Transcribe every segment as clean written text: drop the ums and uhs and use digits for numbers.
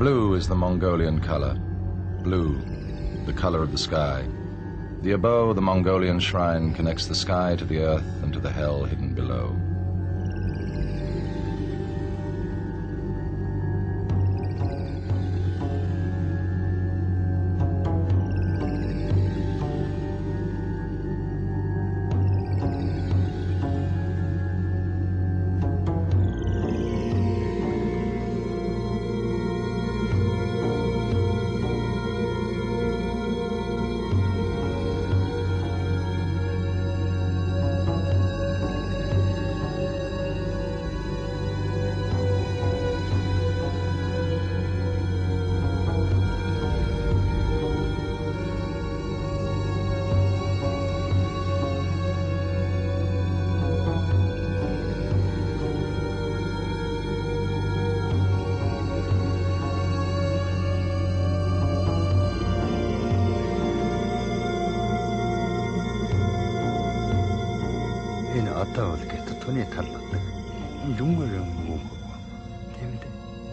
Blue is the Mongolian color. Blue, the color of the sky. The Abo, the Mongolian shrine, connects the sky to the earth and to the hell hidden below. Энэ одоо бол Хятадны тал байдаг. Дүнгээр юм уу? Тийм үү?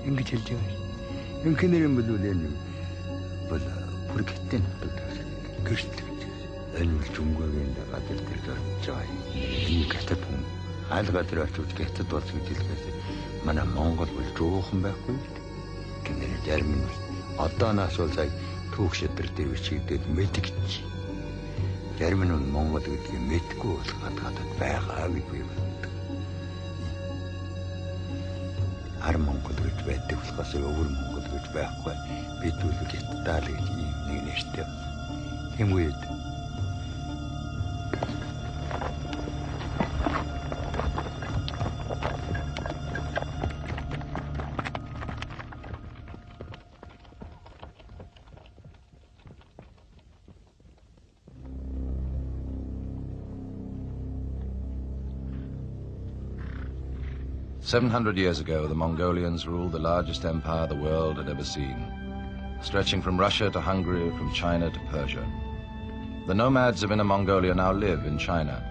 Ингэж хэлж байгаа. Инхнэр юм бол энэ бол бүр хятадын хатад гэртэл гэж. Энэ бол дүнгээгийн газар дээр зорж байгаа. Энэ хятад хүн айл газар очиж хятад болсон гэж хэлэхээс манай Монгол бол жуухан байхгүй үү? Гэнэр зарим нь одоо нас бол сая түүх шадар дээр бичигдээд мэдгэж. Зарим нь Монгол гэдгийг мэдгүй бол гадаадд байгаа гэж би боддог. Ар Монгол гэж байдаг болохоос өвөр Монгол гэж байхгүй. Бид бол хятадаа л гэж ийм нэг нэртэй. Тийм үед "700 years ago, the Mongolians ruled the largest empire the world had ever seen, stretching from Russia to Hungary, from China to Persia. The nomads of Inner Mongolia now live in China,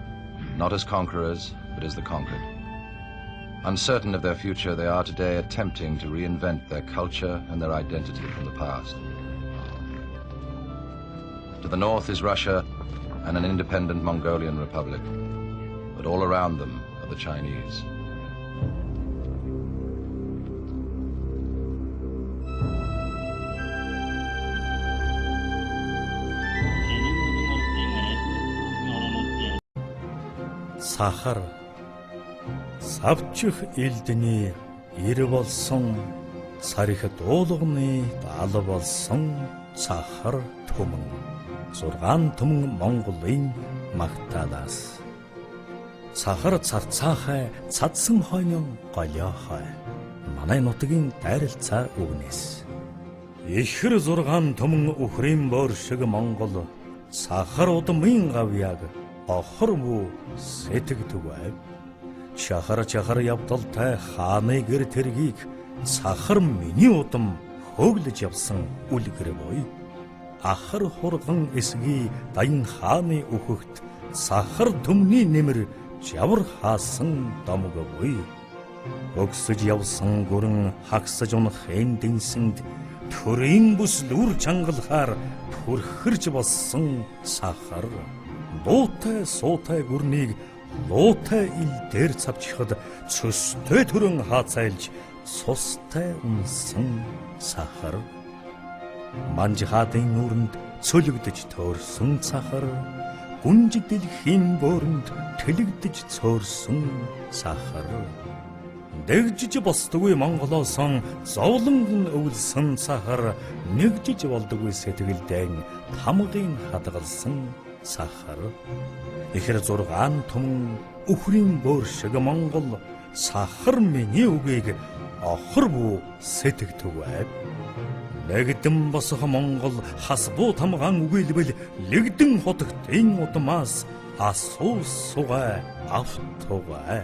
not as conquerors, but as the conquered. Uncertain of their future, they are today attempting to reinvent their culture and their identity from the past. To the north is Russia and an independent Mongolian republic, but all around them are the Chinese. Сахар савчих элдний ир болсон сарих дуулганы дал болсон сахар түмэн 6 түмэн Монголын магтаалаас сахар царцаахай цадсан хойнон голиохой манай нутгийн дайралцаа үгнэс ихэр 6 түмэн үхрийн боор шиг Монгол сахар удмын гавьяаг охор мүү сэтгэдэг байв. Чахар чахар явдалтай хааны гэр тэргийг сахар миний удам хөөглөж явсан үлгэр буй. Ахар хурган эсгий даян хааны үхэгт сахар түмний нэмэр жавар хаасан домог буй. Өгсөж явсан гүрэн хагсаж унах эндэнсэнд төрийн бүс нүр чангалахаар пүрхэрж болсон сахар. Дуутай суутай гүрнийг луутай ил дээр цавчихад цөстэй төрөн хаацайлж цустай унсан сахар. Манжихаадын нүрэнд цөлөгдөж төөрсөн сахар, гүнж дэлхийн бөөрөнд тэлэгдэж цөөрсөн сахар. Дэгжиж босдоггүй Монголоосон зовлонгон өвлсөн сахар, нэгжиж болдоггүй сэтгэлдэн тамгын хадгалсан сахар. Ихэр 6 түмэн үхрийн бөөр шиг Монгол сахар миний үгийг охор бүү сэтгэдэг байв. Нэгдэн босох Монгол хас буу тамгаан үгийлбэл лэгдэн хотогтын удмаас асуу сугай автугай.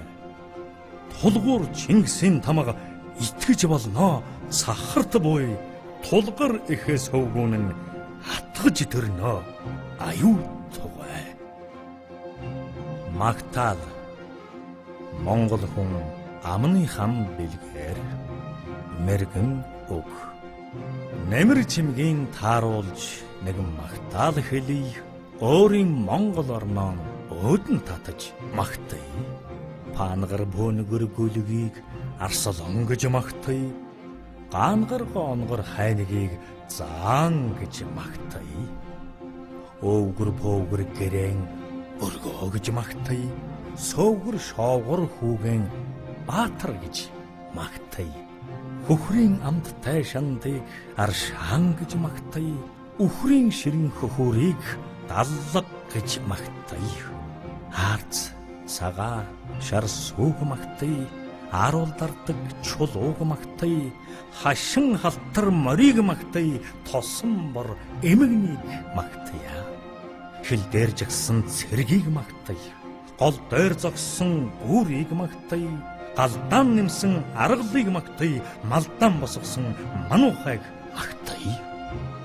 Тулгуур Чингисийн тамга итгэж болно сахарт буй тулгар ихэс хөвгүүн хатгаж төрнө аюу тугай. Магтаал Монгол хүн амны хам бэлгээр мэргэн үг. Нэмэр чимгийн тааруулж нэгэн магтаал хэлий, өөрийн Монгол орноо өөдөн татаж магтая. Паангар бөөнөгөр гүлгийг арслан гэж магтая. Гаангар гонгор хайнгийг заан гэж магтая. Өвгөр бөөгөр гэрэн өргөө гэж магтая. Сөөгөр шоогор хүүгэн баатар гэж магтая. Хөхрийн амттай шандыг аршаан гэж магтая. Үхрийн ширэн хөхүүрийг даллаг гэж магтая. Хаарц, сагаа, шар сүүг магтая. Ааруулдардаг чулууг магтая. Хашин халтар морийг магтая. Тосон бор эмэгнийг магтая. Хил дээр жагсан цэргийг магтая. Гол дээр зогссон гүүрийг магтая. Галдаан нэмсэн аргалыг магтая. Малдаан босгосон мануухайг магтая.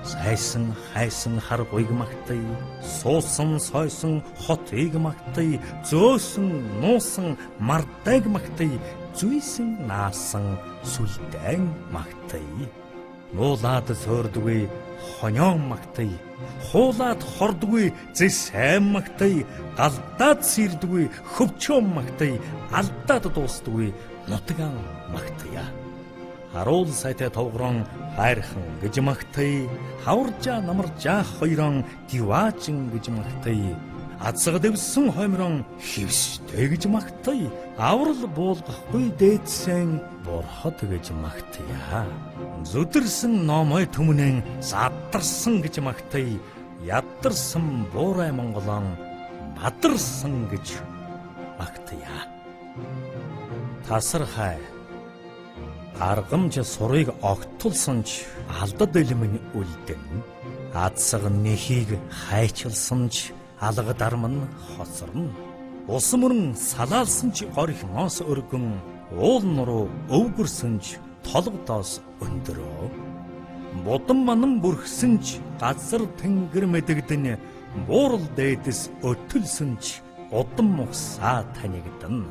Сайсан хайсан харгуйг магтая. Суусан сойсон хотыг магтая. Зөөсөн нуусан мардайг магтая. Зүйсэн наасан сүлдэн магтая. Нуулаад сөөрдгүй хоньоон магтая. Хуулаад хордгүй зэс сайн магтая. Галдаад сэрдгүй хөвчөөн магтая. Алдаад дуустдгүй нутгаан магтая. Харуул сайтай товгорон хайрхан гэж магтая. Хаваржаа намаржаа хоёрон диваажин гэж магтая. Азга дэвсэн хоймрон хевстэй гэж магтая. Аврал буулгахгүй дээдсэн бурхад гэж магтая. Зүдэрсэн номой түмнэн задарсан гэж магтая. Ядарсан буурай Монголон бадарсан гэж магтая. Тасархай аргамж сурыг огтулсан ч алдад элмэн үлдэн. Адсаг нэхийг хайчилсан ч алга дарман хоцорно. Ус мөрөн салаалсан ч горхимоос өргөн, уул нуруу өвгөрсөн ч толгодоос өндөрөө. Будам манан бүрхсэн ч газар тэнгэр мэдэгдэн, буурал дээдэс өтөлсөн ч удам мухсаа танигдана.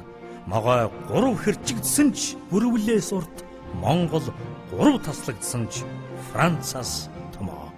Могой гурав хэрчигдсэн ч бүрвлээс урт, Монгол гурав таслагдсан ч Францаас томоо.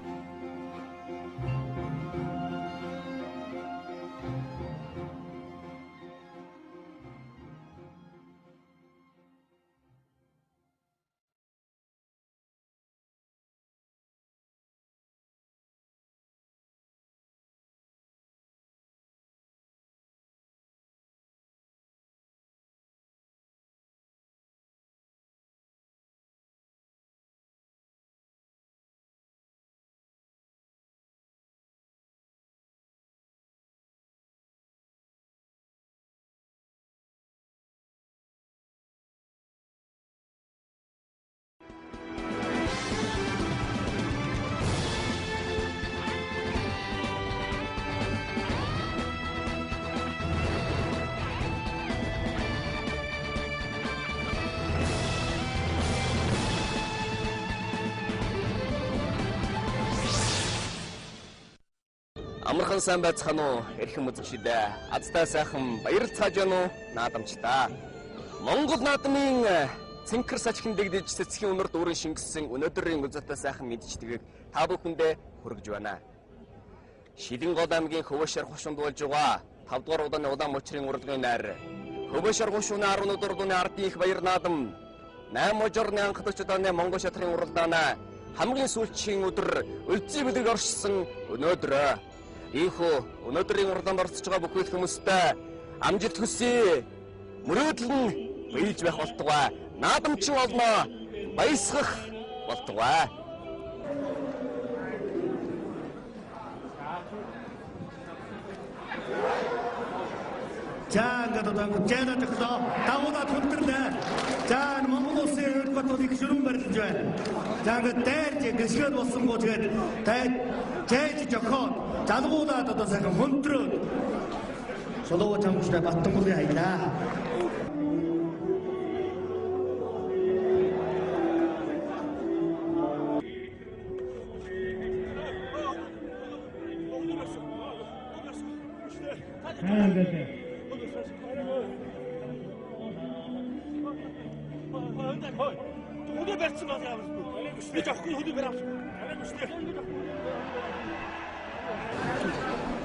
Амархан сайн байцгаана уу, эрхэм үзэгчид ээ. Азтай сайхан баярлцгааж байна уу, наадамчдаа. Монгол наадмын цэнхэр сачхан дэгдэж цэцгийн үнэр дүүрэн шингэсэн өнөөдрийн үзэтэй сайхан мэдчитгээг та бүхэндээ хүргэж байна. Шилэн гол аймгийн Хөвөө шар хушуунд болж байгаа 5 дугаар удааны улаан мочрын урлагийн найр. Хөвөө шар хушууны 14 дугаар ардын их баяр наадам 8 можорны анхдагч удааны Монгол шатрын уралдаанаа хамгийн сүүлчийн өдөр өлзий бэлэг оршсон өнөөдөр. Ийхүү өнөөдрийн уралдаанд оролцож байгаа бүхэл хүмүүстээ амжилт хүсье. Мөрөөдөл нь баялж байх болтугай. Наадамчин олноо баясгах болтугай. За ингээд одоо жайнаа тохлоо. Дагуулаад хүндэрлээ. За энэ Монгол улсын хувьд бол их шүрэн барилж байна. За ингээд дайрч гიშгээд болсон гоо тэгээд жайж жохоод залгуулаад одоо сайхан хөндрөөд Солоо чамгчтай Баттангуулын хаялаа.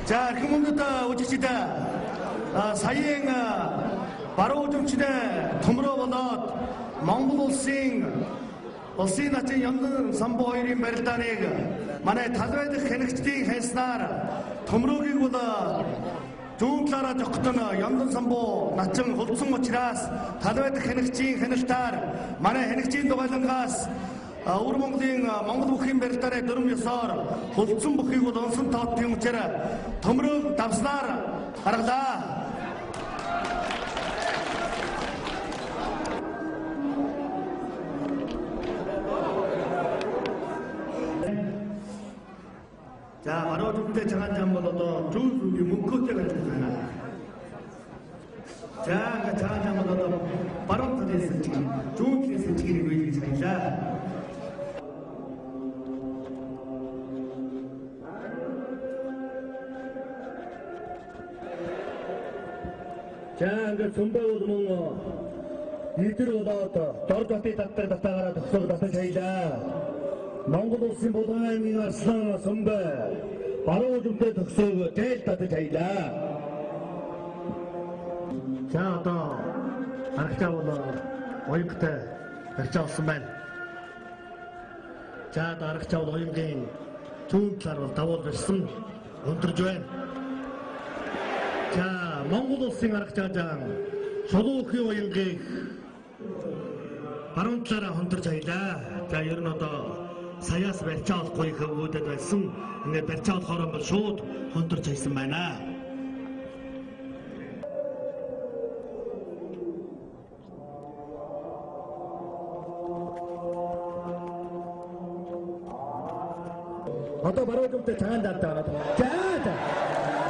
За эрхэм хүндэт үзэгчид саяын баруун үжимчдээ төмрөө болоод Монгол улсын начин Ямдан самбуу хоёрын барилдааныг манай талбай дахь хянагчдын хайснаар төмрөөгийг бол зүүн талаараа зогтон Ямдан самбуу начин хөлдсөн учраас талбай дахь хянагчийн хяналтаар манай хянагчийн дугайлангаас Өвөр Монголын Монгол бүхийн барилдааны дүрм ёсоор хөлдсөн бүхийг бол унсан тооттын учраас төмрөөг давснаар гаргалаа. За баруун зүгтээ чагаан зам бол одоо зүүн зүгийн мөнхөөтэй гэж байна. За ингээд чагаан зам бол одоо баруун талын сэжиг, зүүн талын сэжигийг үеийг хаялаа. За ингээд сүмбэ бол мөн идэр болоод дор батын татдаг татаагаараа төгсөг татаж хаялаа. Монгол улсын Булган аймгийн Арслан сүмбэ баруун зүгтээ төгсөөг зээл татаж хаялаа. За одоо арагчаа бол оюнгтай барьцаа болсон байна. За одоо арагчаа бол оюнгийн зүүн талаар бол давуул барьсан өндөрж байна. За Монгол улсын арагчаа зан Шулуухын уянгийг баруун талаараа хонторч хаялаа. За ер нь одоо саяас барьцаа олохгүй хөвгүүдэд байсан. Ингээд барьцаа олохоор бол шууд хонторч хайсан байна. Одоо баруун зүгтээ цагаан замтай ороод. За за.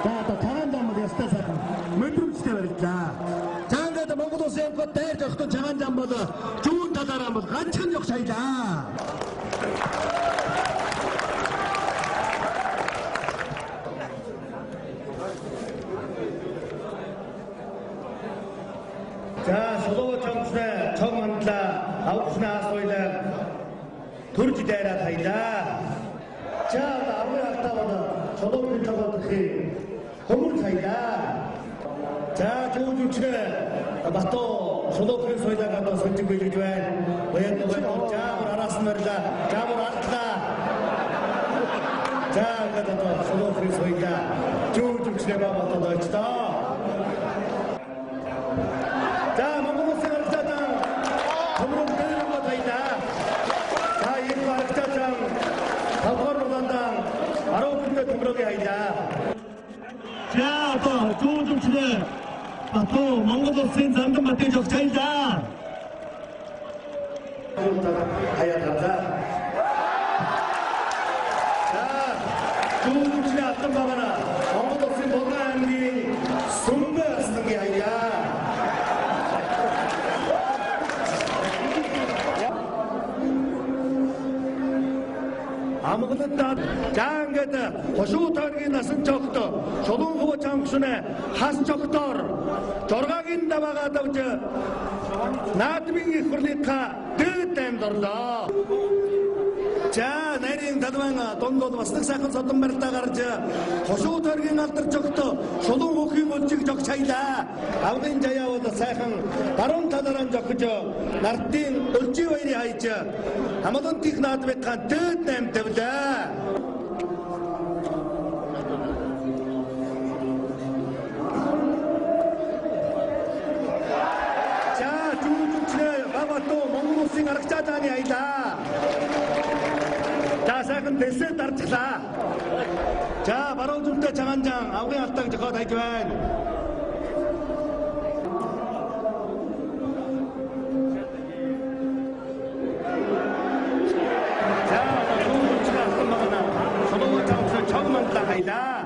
За одоо цагаан зам бол ястай сайхан мэдрэмжтэй барилдлаа. За ингээд Монгол улсын ямгад дайрч огтон цагаан зам бол зүүн талаараа бол ганцхан явах хаялаа. За шулуу чамсны чог мандлаа авахны асуулаа төрж дайраад хаялаа. За одоо аврын хартаа бол шулуугийн чогоодохыг хөмөрч хаялаа. За зүүн зүгтээ Батуу шулуухийн соёлыг одоо сольж бэлгэж байна. Баян нөгөө за бүр араас нь барилаа. За бүр алдлаа. За ингээд одоо шулуухийн соёлаа зүүн зүгтээ баа бодоод очтоо. За Монгол улсын арагчаан төмрөг дээр бод хаялаа. За энэ арагчаан тавдугаар буландаан баруун зүгтээ төмрөгийг хаялаа. За одоо зүүн зүгтээ Батуу Монгол улсын Зандан Батын жогч хаялаа. Хаяад гарлаа. За зүүн зүгтээ Алтан бабара Монгол улсын Булган аймгийн Сүмбэ арслангийн хаялаа. Амгалантаа за ингээд хошуу тойргийн насан цогт шулуун хуваа чангшнэ хас цогтоор 6-гийн даваагаа давж наадмын их хурлынхаа дээд аймд орлоо. За нарийн талбайн дунд бол бас нэг сайхан содон барилдаа гарч хошуу тойргийн алдар цогт шулуун хөхийн өлжиг жогч хаялаа. Авгын жаяа бол сайхан баруун талаараа жогч нартын өлжийн баярыг хайж хамгаалтын наадмынхаа дээд аймд тавилаа. За зүүн Бабатуу Монгол улсын арагчаа зааны хаялаа. За сайхан дэсээ дарцглаа. За баруун зүгтээ чагаан зан авгын алтайг зохиод хайж байна. За одоо зүүн зүгтээ алтан багана шулуун чамсаа чог мандлаа хаялаа.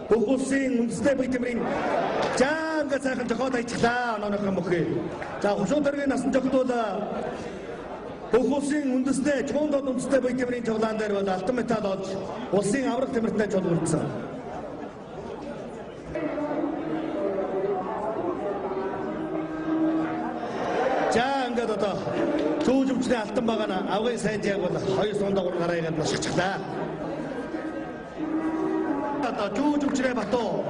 Бүх улсын үндэсний баян за ингээд сайхан зохиод хайчихлаа онооныхон бүхий. За хошуу төргийн насан зохиол бүх улсын үндэсний чуун дод үндэсний баян цуглаан дээр бол алтан медаль олж улсын аврах тэмэртээ чулгуулсан. За ингээд одоо зүүжвчний алтан баг нь авгын сайн зяг бол 2 сум дагуур гараа игээд нушчихлаа. Одоо зүүжвчний Батуу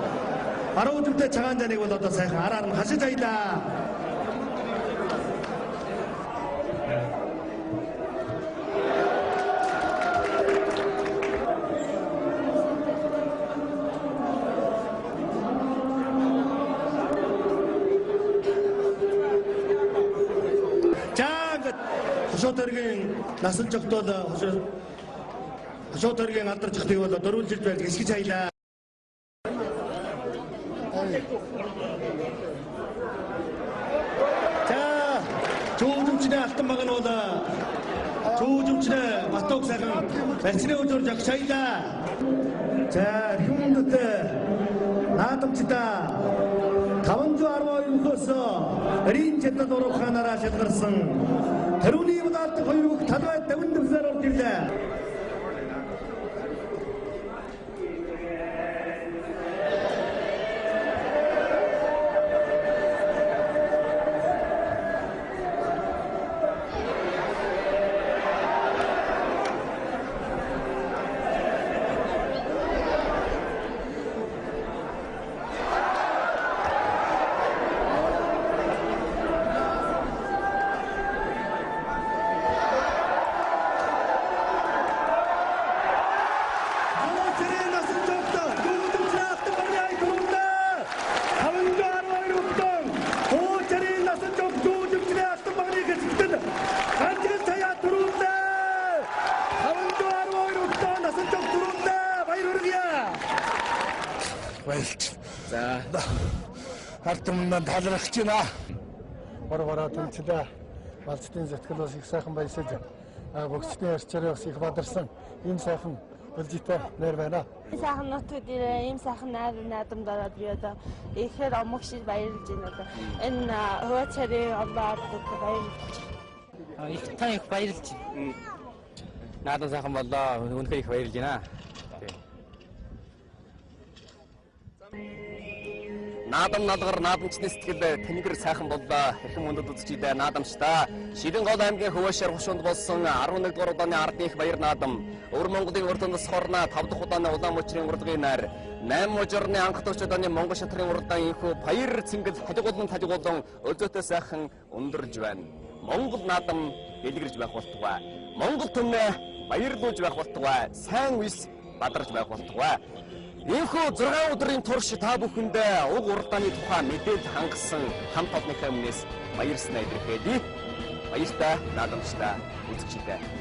баруун зүгтээ чагаан заныг бол одоо сайхан араар нь хашиж аялаа. Хошуу тойргийн насан жогтол хошуу тойргийн алдар жогтыг бол дөрвөлжиж байж гисгэж аялаа. За зүүжвчний алтан баг нь бол зүүжвчний Батууг сайхан барьцны өдөр жогч аялаа. За эрхэм хүндэт наадамчдаа 512 өхөөс Рин чадал уруханаараа шалгарсан Тэрүүний удаалт хоёр бүх талбай давин дэвсээр орж ирлээ. За артамнаа талрах чинь аа. Боргороо төлчлээ. Балцдын сэтгэл бас их сайхан баясаж богцны арчаараа бас их бадарсан. Ийм сайхан болжитой нэр байна. Сайхан нутгад ирээ, ийм сайхан наадамд ороод би одоо ихээр омог шиг баярлж байна одоо. Энэ хуваачарын олоо баярлж. Их та их баярлж. Наадам сайхан боллоо. Үнэхээр их баярлж байна. Наадам налгар наадамчны сэтгэл тэнгэр сайхан боллоо. Эрхэм хүндэт үзэгчдээ наадамчдаа Шилэн гол аймгийн хөвөөшөр хушуунд болсон 11 дугаар удааны ардын их баяр наадам. Өвөр Монголын урд тунаас хорно 5 дахь удааны улаан мөчрийн урлагийн найр 8 мужирны анх төвч удааны Монгол шатрын уралдаан инхүү баяр цэнгэл хажигуулан өлзөөтэй сайхан өндөрж байна. Монгол наадам дэлгэрж байх болтугай. Монгол түмнээ баярлуулж байх болтугай. Сайн үс бадарч байх болтугай. Энэхүү 6 өдрийн турш та бүхэндээ уг уралдааны тухай мэдээлэл хангасан хамт олонныхаа өмнөөс баярснаа илэрхийлье. Баяртай наадамчтай үзэгчдээ.